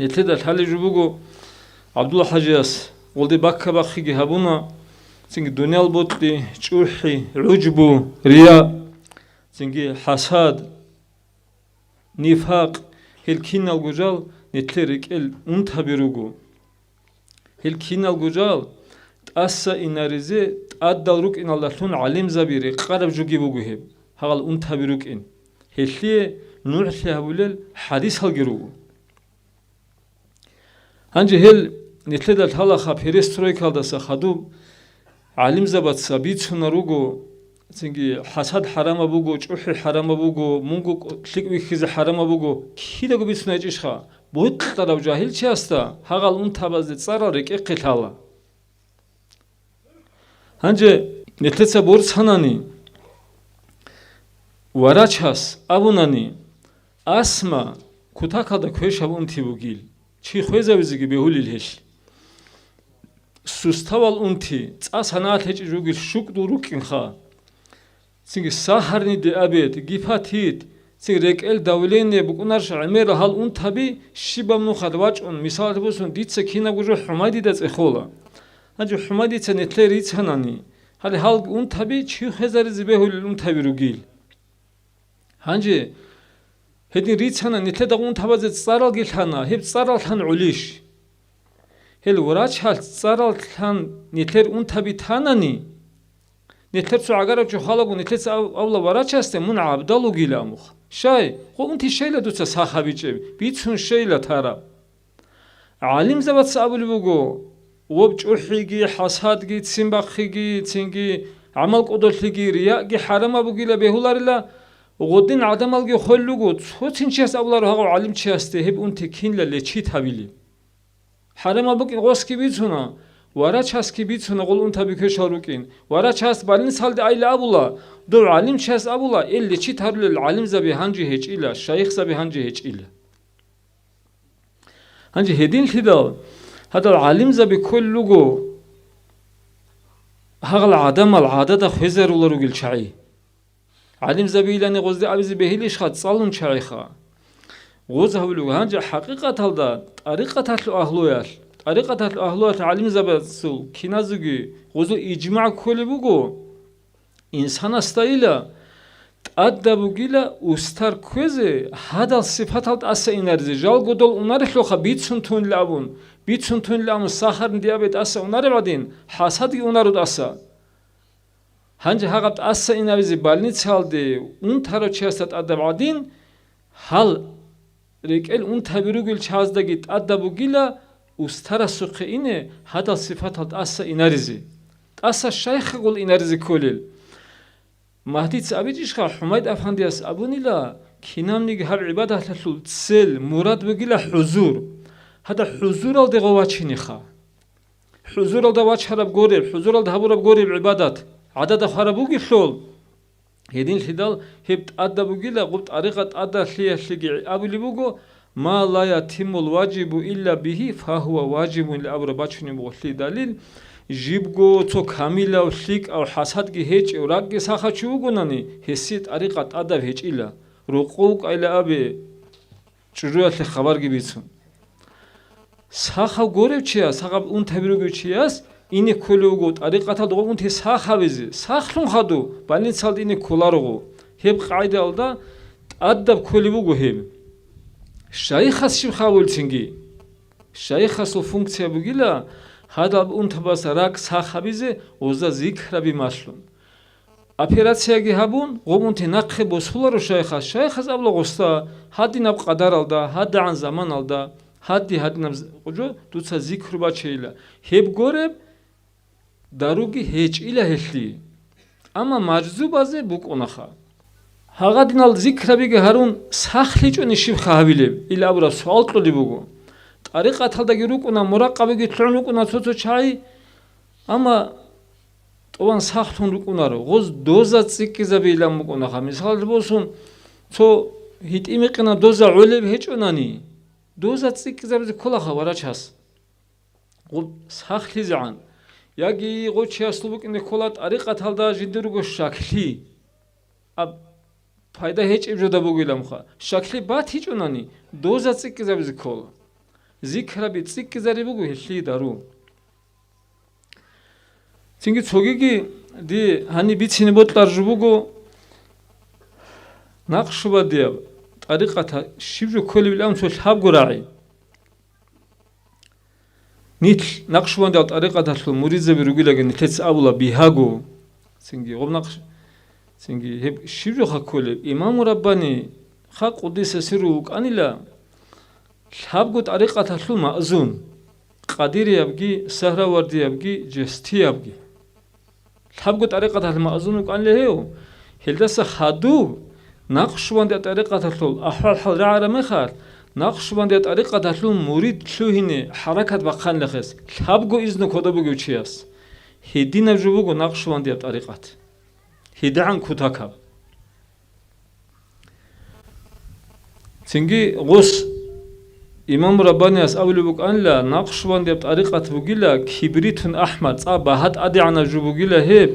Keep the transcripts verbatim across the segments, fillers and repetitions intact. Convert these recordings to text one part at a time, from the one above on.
Нилъеда лъалеб жо буго, ГӀабдулла ХӀажияс гъолде бакка-бахъиги гьабуна, цинги дуниял бокьи, чӀухӀи, гӀужбу, рия, цинги хӀасад, нифакъ, гьел киналго жал нилъер рекӀел унтаби руго. Гьел киналго жал тӀаса инаризе тӀадал рукӀиналдалъун гӀалимзаби рекъараб жоги буго гьеб, гьагъал унтаби рукӀин. Гьелъие нугӀлъи гьабулел хӀадисалги руго. Гьанже гьел нилъеда лъалаха перестройкалдаса хадуб гӀалимзабаца бицуна руго, цинги хӀасад хӀарамаб буго, чӀухӀи хӀарамаб буго, мунго кӀо-, лъикӀ вихьизе хӀарамаб буго, кидаго бицунайчӀищха? Бокьарав жагьилчиясда гьагъал унтабазде цӀарал рекӀехъе лъала. Гьанже нилъеца борцанани, врачас абунани, астма кутакалда квешаб унти бугил, чи хвезавизеги бегьулел гьелъ. Суставал унти, цӀа санагӀат гьечӀеб жугил щукӀдул рукӀинха. Цинги сахарный диабет, гепатит, цин рекӀел давление букӀунарищ гӀемерал гьал унтаби щибаб нухалъ вачӀун, мисалалъе босун, дица кинабго жо ХӀумайдида цӀехола. Гьанже ХӀумайдица нилъер рицанани, гьале гьал унтаби чи хвезаризе бегьулел унтаби ругил. Гьанже гьедин рицана, нилъеда унтабазе цӀаралги лъана, гьеб цӀарал лъан гӀолищ? Гьел врачалъ цӀарал лъан нилъер унтаби танани, нилъер цо гӀагарав чи халаго нилъеца ав-, авла врачасде мун гӀабдал вугила амухъ. Щай, хъо унти щейла дуца сах гьабичӀеб, бицун щейла тараб. ГӀалимзабаца абулеб буго, гъоб чӀухӀиги, хӀасадги, ццин бахъиги, цинги гӀамал кӀодолъиги, рияги хӀарамаб бугила бегьуларила, гъодин гӀадамалги хвел руго, цо-цин чияс абуларо гьагъав гӀалимчиясде гьеб унти кинла лечит гьабилеб. ХӀарамаб букӀин гъосги бицуна, врачасги бицуна гъол унтаби квешал рукӀин. Врачас больницалде айла абула, дов гӀалимчияс абула, ил лечит гьарулел гӀалимзаби гьанже гьечӀила, шайихзаби гьанже гьечӀила. Гьанже гьединлъидал гьадал гӀалимзаби кколел руго гьагъал гӀадамал гӀадада хвезарулел ругел чагӀи. ГӀалимзабийилани гъозде абизе бегьилищха, цӀалун чагӀиха. Гъоз гьавулев гьанже хӀакъикъаталда тӀарикъаталъул агьлуялъ, тӀарикъаталъул агьлуялъ гӀалимзабазул киназеги гъозул ижмагӀ кколеб буго, инсанасдайила тӀадаб бугила устар кквезе, гьадал сипатал тӀаса инаризе, жалго дол унарелъулха бицун тунила абун, бицун тунила абун сахарный диабет тӀаса унареб гӀадин, хӀасадги унаро тӀаса. Гьанже гьагъаб тӀаса инавизе больницалде унтарав чиясда тӀадаб гӀадин, гьал рекӀел унтаби ругел чагӀаздаги тӀадаб бугила устарасухъе ине гьадал сипатал тӀаса инаризе. ТӀаса щайхагул инаризе кколел? Магьдица абичӀищха, ХӀумайд афандияс абунила, кинабниги гьаб гӀибадаталъул цель, мурад бугила хӀузур. Гьадаб хӀузуралде гъов вачинеха. ХӀузуралда вачараб гореб, хӀузуралда гьабураб гореб гӀибадат гӀадада хвараб бугелъул, гьединлъидал гьеб тӀадаб бугила, гъуб тӀарикъа тӀадалъиялъеги абулеб буго: «Ма ла ятиммул важибу илля бигьи, фагьува важибун», – абураб бачунеб буго лъие далил, жибго цо камилав, лъикӀав, хӀасадги гьечӀев, ракӀги сахав чи вугонани, гьесие тӀарикъа тӀадаб гьечӀила, рокъов вукӀайилан абе. ЧӀужуялъе хабарги бицун. Сахав горев чияс, сахаб унтаби ругев чияс ине кколев вуго тӀарикъаталда гъо унти сах гьабизе, сахлъун хадув больницалда ине кколарого. Гьеб къагӀидаялда тӀадаб кколеб буго гьеб. Шайхас щиб хабулцинги? Шайхасул функция бугила, гьадаб унтабаз ракӀ сах гьабизе, гъозда зикраби малъун. Операцияги гьабун, гъоб унти нахъе босуларо шайхас. Шайхас абула гъосда, гьадинаб къадаралда, гьадагӀан заманалда, гьади-гьадинаб з-, жо дуца зикру бачейила. Гьеб гореб даруги гьечӀила гьелъие. Амма мажзубазе букӀунаха. Гьагъадинал зикрабиги гьарун, сахлъичӀони щибха гьабилеб? Ил абураб суал кьолеб буго. ТӀарикъаталдаги рукӀуна, муракъабиги лъугӀун рукӀуна цо-цо чагӀи, амма тӀуван сахлъун рукӀунаро, гъоз доза цӀикӀкӀизабейилан букӀунаха. Мисалалъе босун, цо гьитӀи-микъина доза гӀолеб гьечӀонани, доза цӀикӀкӀизабизе кколаха врачас. Гъуб сахлъизегӀан. Яги гъов чиясул букӀине ккола тӀарикъаталда жиндир руго щаклъи. Аб пайда гьечӀеб жода бугиланха. Щаклъи батичӀунани, доза цӀикӀкӀизабизе ккола. Зикраби цӀикӀкӀизари буго гьелъие дару. Цинги цогиги ди гьаниб бицине бокьаржу буго накъшубандияб тӀарикъата щиб жо кколебилан цо лъабго рагӀи. Нилъ накъшубандиял тӀарикъаталъул муридзаби ругилаги нилъеца абула бигьаго. Цинги гъоб накъш-, цинги гьеб щиб жоха кколеб? Имаму Раббани, ха къуддиса сирругьу, вукӀанила лъабго тӀарикъаталъул маъзун, къадириябги, сагьравардиябги, жестиябги. Лъабго тӀарикъаталъ маъзун вукӀанлъи гьев, гьелдаса хадуб накъшубандия тӀарикъаталъул ахӀвал-хӀал рагӀараб мехалъ, накъшубандия тӀарикъаталъул мурид лъугьине хӀаракат бахъанилахъес лъабго изну кодоб бугев чияс, гьединаб жо буго накъшубандияб тӀарикъат. ГьедигӀан кутакаб. Цинги гъос имам Раббаниас абулеб букӀанила, накъшбандияб тӀарикъат бугила кибритун ахмар, цӀа багьа тӀадегӀанаб жо бугила гьеб,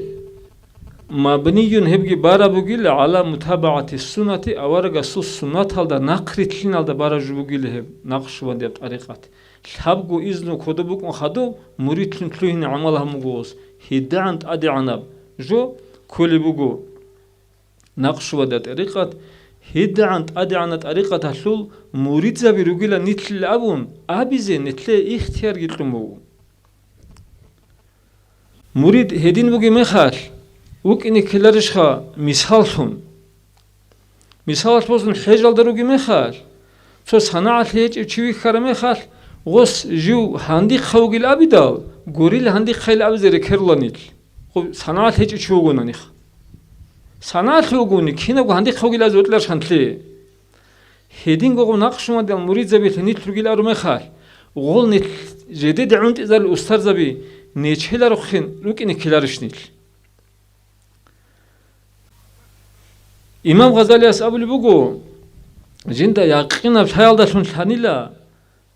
мабнийюн, гьебги бараб бугила гӀала мутабагӀати суннати, аварагасул суннаталда нахърилълъиналда бараб жо бугила гьеб накъшбандияб тӀарикъат. Лъабго изну кодоб букӀун хадуб, муридлъун лъугьине гӀамал гьабун буго гъос, гьедигӀан тӀадегӀанаб жо кколеб буго. Накъшбандия тӀарикъат гьедигӀан тӀадегӀанаб тӀарикъаталъул муридзаби ругила нилъил абун абизе нилъее ихтиярги кьун буго. Мурид гьедин бугеб мехалъ, вукӀине ккеларищха мисаллъун? Мисалалъ босун, хӀежалда ругеб мехалъ, цо санагӀалъи гьечӀев чи вихьараб мехалъ, гъос жив гьандихъав вугил абидал, гурил гьандихъайил абизе рекерула нилъ. Гъов санагӀалъ гьечӀев чи вугонаниха. СанагӀалъ вугони, кинабго гьандихъ вугилазе вокьарщ гьанлъи. Гьединго гъов накъшбандиял муридзабилъи нилъ ругил ару мехалъ, гъол нилъ жедеде гӀунтӀизарил устарзаби нечеларухъин рукӀине ккеларищ нилъ? Имам Гъазалияс абулеб буго, жинда якъинаб лъаялдалъун лъанила,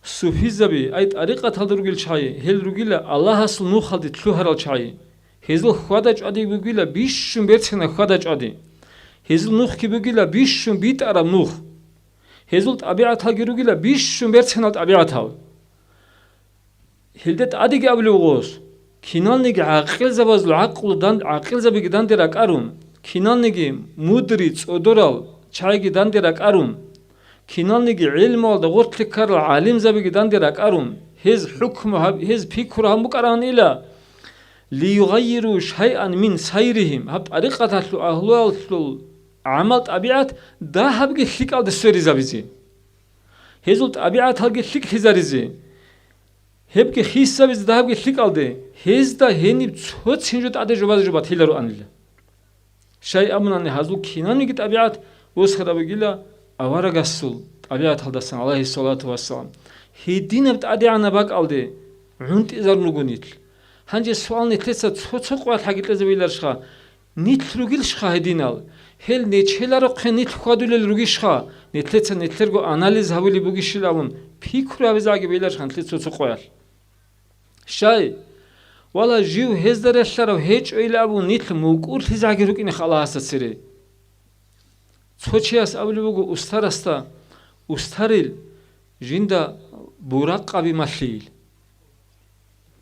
суфизаби, ай тӀарикъаталда ругел чагӀи, гьел ругила Аллагьасул нухалде лъугьарал чагӀи. Гьезул хьвада-чӀвади бугила бищун берцинаб хьвада-чӀвади. Гьезул нухги бугила бищун битӀараб нух. Гьезул тӀабигӀаталги ругила бищун берцинал тӀабигӀатал. Гьелда тӀадеги абулев гъос, киналниги гӀакъилзабазул гӀакълу дан-, гӀакъилзабиги данде ракӀарун, киналниги мудри цӀодорал чагӀиги данде ракӀарун, киналниги гӀилмуялда гъорлъе ккарал гӀалимзабиги данде ракӀарун, гьез хӀукму гьаб-, гьез пикру гьабун букӀараанила, лиюгъайиру шайъан мин сайригьим, гьаб тӀарикъаталъул агьлуялъул гӀамал-тӀабигӀат дагьабги лъикӀалде сверизабизе. Гьезул тӀабигӀаталги лъикӀлъизаризе. Гьебги хисабизе дагьабги лъикӀалде, гьезда гьениб цо цинжо тӀаде жубазе жо батилароанила. Щай абунани, гьазул кинаниги тӀабигӀат восхараб бугила аварагасул тӀабигӀаталдасан, гӀалайгьиссалату вассалам. Гьединаб тӀадегӀанаб бакӀалде гӀунтӀизарун руго нилъ. Гьанже суал нилъеца цо-цо къоялъ гьагикьезабиларищха, нилъ ругилищха гьединал? Гьел нечеларухъе нилъ хьвадулел ругищха? Нилъеца нилъерго анализ гьабулеб бугищилавун пикру гьабизаги бегьиларищха нилъеца цо-цо къоялъ? Щай? Вала, жив гьезда релълъарав гьечӀойилан абун нилъ мукӀурлъизаги рукӀинеха Аллагьасда цере. Цо чияс абулеб буго устарасда, устарил, жинда буракъаби малъийил.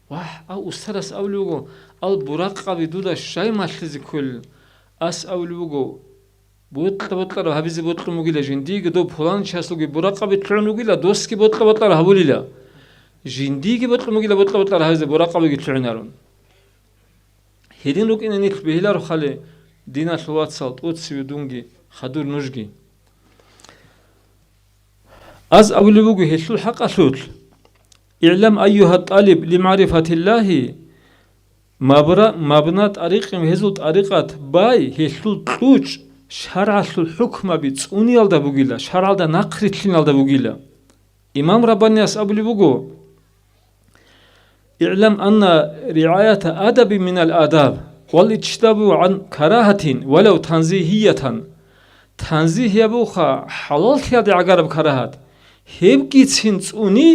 Вагь, а устарас абулеб буго, ал буракъаби дуда щай малъизе кколел? Ас абулеб буго, бокьа-бокьараб гьабизе бокьун бугила жиндиеги, доб пуланчиясулги буракъаби лъугӀун вугила, досги бокьа-бокьараб гьабулила. Жиндиеги бокьун бугила бокьа-бокьараб гьабизе, буракъабиги лъугӀинарун. Гьедин рукӀине нилъ бегьиларухъали, диналъул вацал, тӀоцеве дунги, хадур нужги. Аз абулеб буго гьелъул хӀакъалъулъ: «ИгӀлам, айюгьа тӀалиб, ли магӀрифатиллагьи, мабра-, мабна тӀарикъин, гьезул тӀарикъат бай, гьелъул кьучӀ шаргӀалъул хӀукмаби цӀуниялда бугила, шаргӀалда нахърилълъиналда бугила». Имам Раббаниас абулеб буго: «ИгӀлам анна ригӀаята адаби минал адаб, вал ичтинабу гӀан карагьатин, валав танзигьиятан». Танзигь ябуха хӀалаллъиялде гӀагараб карагьат. Гьебгицин цӀуни,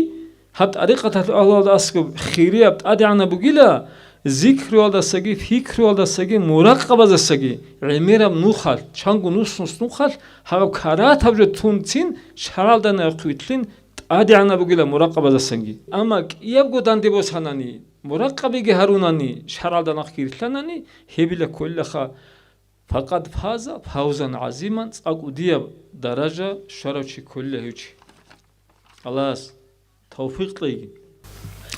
гьаб тӀарикъаталъул агьлуялда аскӀоб хирияб тӀадегӀанаб бугила, зикруялдасаги, пикруялдасаги, муракъабазасаги гӀемераб нухалъ, чанго нус-нус нухалъ гьаб карагьатаб жо тунцин шаргӀалда нахъвилълъин АдигӀанаб бугила муракъабазасанги. Амма кӀиябго данде босанани, муракъабиги гьарунани, шаргӀалда нахъги рилълъанани, гьебила кколилаха, факъад фаза фавзан гӀазиман, цӀакъ кӀудияб даража щварав чи кколила гьев чи. Аллагьас тавфикъ кьеги.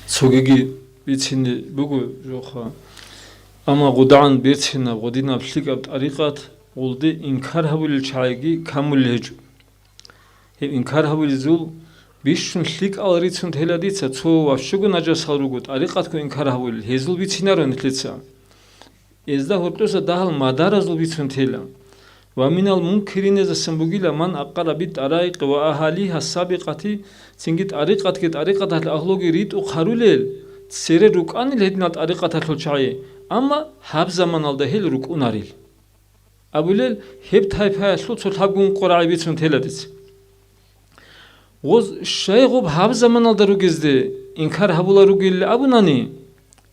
Цогиги бицине буго жоха. Амма гъудагӀан берцинаб, гъудинаб, лъикӀаб тӀарикъат, гъулде инкар гьабулел чагӀиги камулел гьечӀо. Гьеб инкар гьабулезул бищун лъикӀал рицун тела дица, цо ващуго нажасал руго, тӀарикъатго инкар гьабулел, гьезул бицинаро нилъеца. Гьезда гьоркьоса дагьал мадаразул бицун тела. Ва минал мункириназасан бугила ман акъара бит-тӀарайкъи ва агьалиха сабикъати, цинги тӀарикъатги тӀарикъаталъ агьлуги ритӀухъ гьарулел, цере рукӀанил гьединал тӀарикъаталъул чагӀи, амма гьаб заманалда гьел рукӀунарил. Абулел, гьеб тайпаялъул цо лъабгун къорагӀи бицун тела дица. Гъоз щай гъоб гьаб заманалда ругезде инкар гьабула ругелли абунани,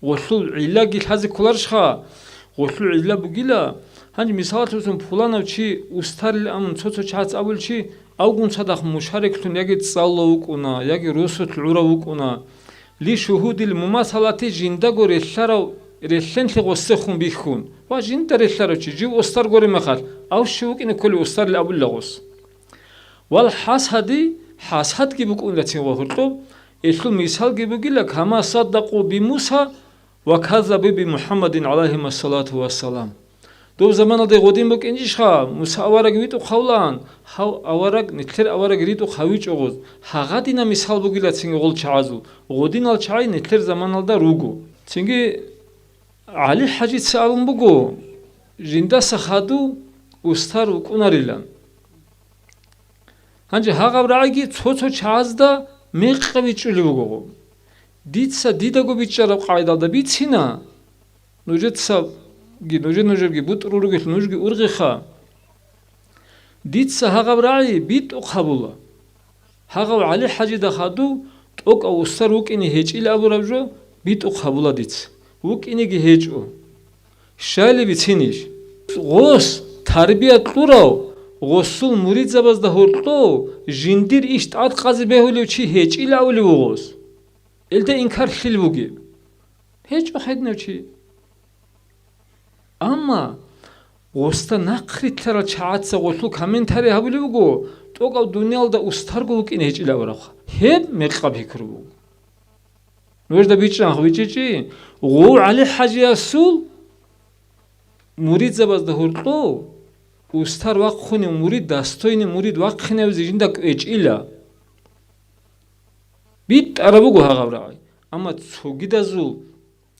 гъолъул гӀиллаги лъазе кколарищха? Гъолъул гӀилла бугила, гьанже мисалалъе босун, пуланав чи устарилан цо-цо чагӀаца абулев чи, авгун цадахъ мушариклъун яги цӀалула вукӀуна, яги росулъ гӀурав вукӀуна. Ли шугьудил мумасалати, жиндаго релълъарав релълъенлъи гъосехун бихьун, ва жинда релълъарав чи жив устар гуреб мехалъ, ав щив вукӀине кколев устарилан абулила гъос. Вал хӀасади, хӀасадги букӀунила цин ва гьоркьоб, гьелъул мисалги бугила, кама саддакъу би Муса ва каззабу би МухӀаммадин, гӀалайгьимассалату вассалам. Доб заманалда гъодин букӀинчӀищха Муса авараг витӀухъ гьавлаан, гьав авараг, нилъер авараг ритӀухъ гьавичӀо гъоз, гьагъадина мисал бугила цинги гъол чагӀазул, гъодинал чагӀи нилъер заманалда руго. Цинги ГӀали-хӀажица абун буго, жиндаса хадув устар вукӀунарилан. Гьанже гьагъаб рагӀиги цо-цо чагӀазда мекъи бичӀчӀулеб буго. Дица дидаго бичӀчӀараб къагӀидалда бицина, нужецаги, нужер-нужерги бутӀрул ругелъул нужги ургъиха. Дица гьагъаб рагӀи битӀухъ гьабула. Гьагъав ГӀали-хӀажида хадув тӀокӀав устар вукӀине гьечӀила абураб жо битӀухъ гьабула дица. ВукӀинеги гьечӀо. Щайли бицинищ? Гъос тарбия кьурав, гъосул муридзабазда гьоркьов жиндир иш тӀадкъазе бегьулев чи гьечӀила авулев вугъос. Илда инкар лъил бугеб? ГьечӀо гьединав чи. Амма гъосда нахъ рилълъарал чагӀаца гъолъул комментарий гьабулеб буго, тӀокӀав дуниялда устарго вукӀине гьечӀила аварагха. Гьеб мекъаб пикру буго. Нужда бичӀчӀанха, бичӀчӀичӀи, гъов ГӀали-хӀажиясул муридзабазда гьоркьов устар вахъунев мурид, достойный мурид вахъинавизе жинда кӀвечӀила. БитӀараб буго гьагъаб рагӀи. Амма цогидазул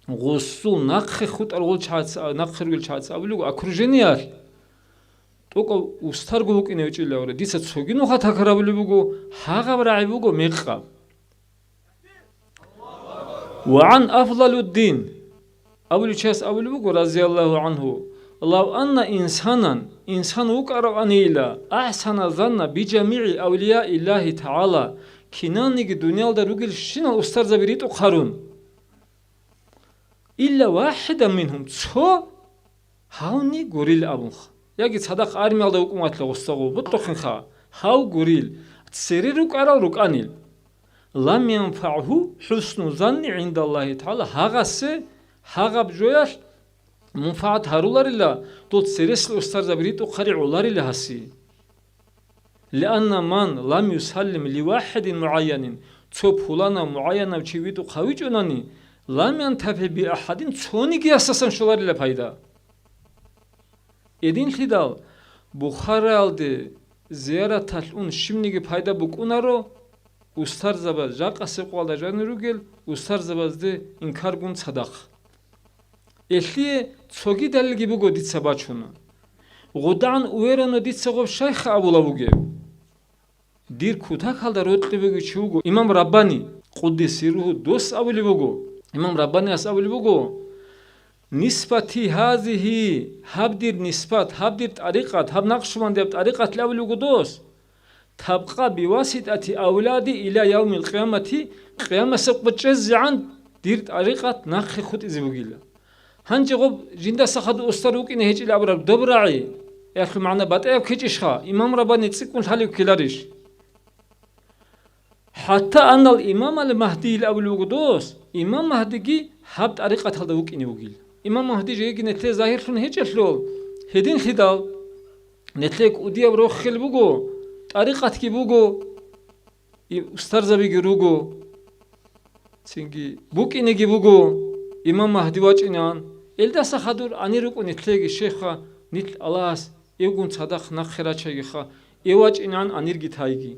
гъосул нахъе хутӀарал гъол чагӀаца, нахъе ругел чагӀаца абулеб буго, окружениялъ тӀокӀав устарго вукӀине гьечӀила авараг. Дица цоги нуха такрар гьабулеб буго, гьагъаб рагӀи буго мекъаб. Ва гӀан Афдалуддин абулев чияс абулеб буго, разияллагьу гӀангьу, лав анна инсанан, инсан вукӀараванила, ахӀсана занна би жамигӀи авлияиллагьи тагӀала, киналниги дуниялда ругелщинал устарзаби ритӀухъ гьарун. Илла вахӀидан мингьум, цо гьавни гурил абунха. Яги цадахъ армиялда вукӀун ватла гъустагъул бутӀухъинха, гьав гурил, цере рукӀарал рукӀанил. Лам янфагӀгьу хӀусну занни гӀиндаллагьи тагӀала, гьагъасе гьагъаб жоялъ мунфагӀат гьаруларила, дол цересел устарзаби ритӀухъари гӀоларила гьаси. Лианна ман лам юсаллим ливахӀидин мугӀайянин, цо пуланав мугӀайянав чи витӀухъ гьавичӀонани, лам янтафигӀ биахӀадин, цониги ясасан щоларила пайда. Гьединлъидал Бухараялде зияраталъ ун щибниги пайда букӀунаро, устарзабаз жакъасеб къоялда жанир ругел устарзабазде инкаргун цадахъ. Гьелъие цоги далилги буго дица бачуна. ГъудагӀан уверано дица гъоб шайха абула бугеб. Дир кутакалда рокьи бугев чи вуго имам Раббани, къуддиса сирругьу, дос абулеб буго. Имам Раббаниас абулеб буго: «Нисбати гьазигьи, гьаб дир нисбат, гьаб дир тӀарикъат, гьаб Накъшбандияб тӀарикъатли абулеб буго дос. Табкъа биваситӀати авлади иля явмил къиямати, къиямасеб къо чӀезегӀан дир тӀарикъат нахъе хутӀизе бугила». Гьанже гъоб жиндаса хадув устар вукӀине гьечӀила абураб доб рагӀи, ялъул магӀна батӀияб ккечӀищха, имам Раббани цӀикӀкӀун лъалев ккеларищ? ХӀатта анал имам ал-Магьдийил абулеб буго дос, имам Магьдиги гьаб тӀарикъаталда вукӀине вугил. Имам Магьди жеги нилъее загьирлъун гьечӀелъул, гьединлъидал нилъее кӀудияб рохел буго, тӀарикъатги буго, и-, устарзабиги руго, цинги букӀинеги буго имам Магьди вачӀинан. Элдаса хадур анир рукӀун нилъеги, щайха, нилъ Аллагьас эвгун цадахъ нахъе рачайгиха, эв вачӀинан анирги тайги.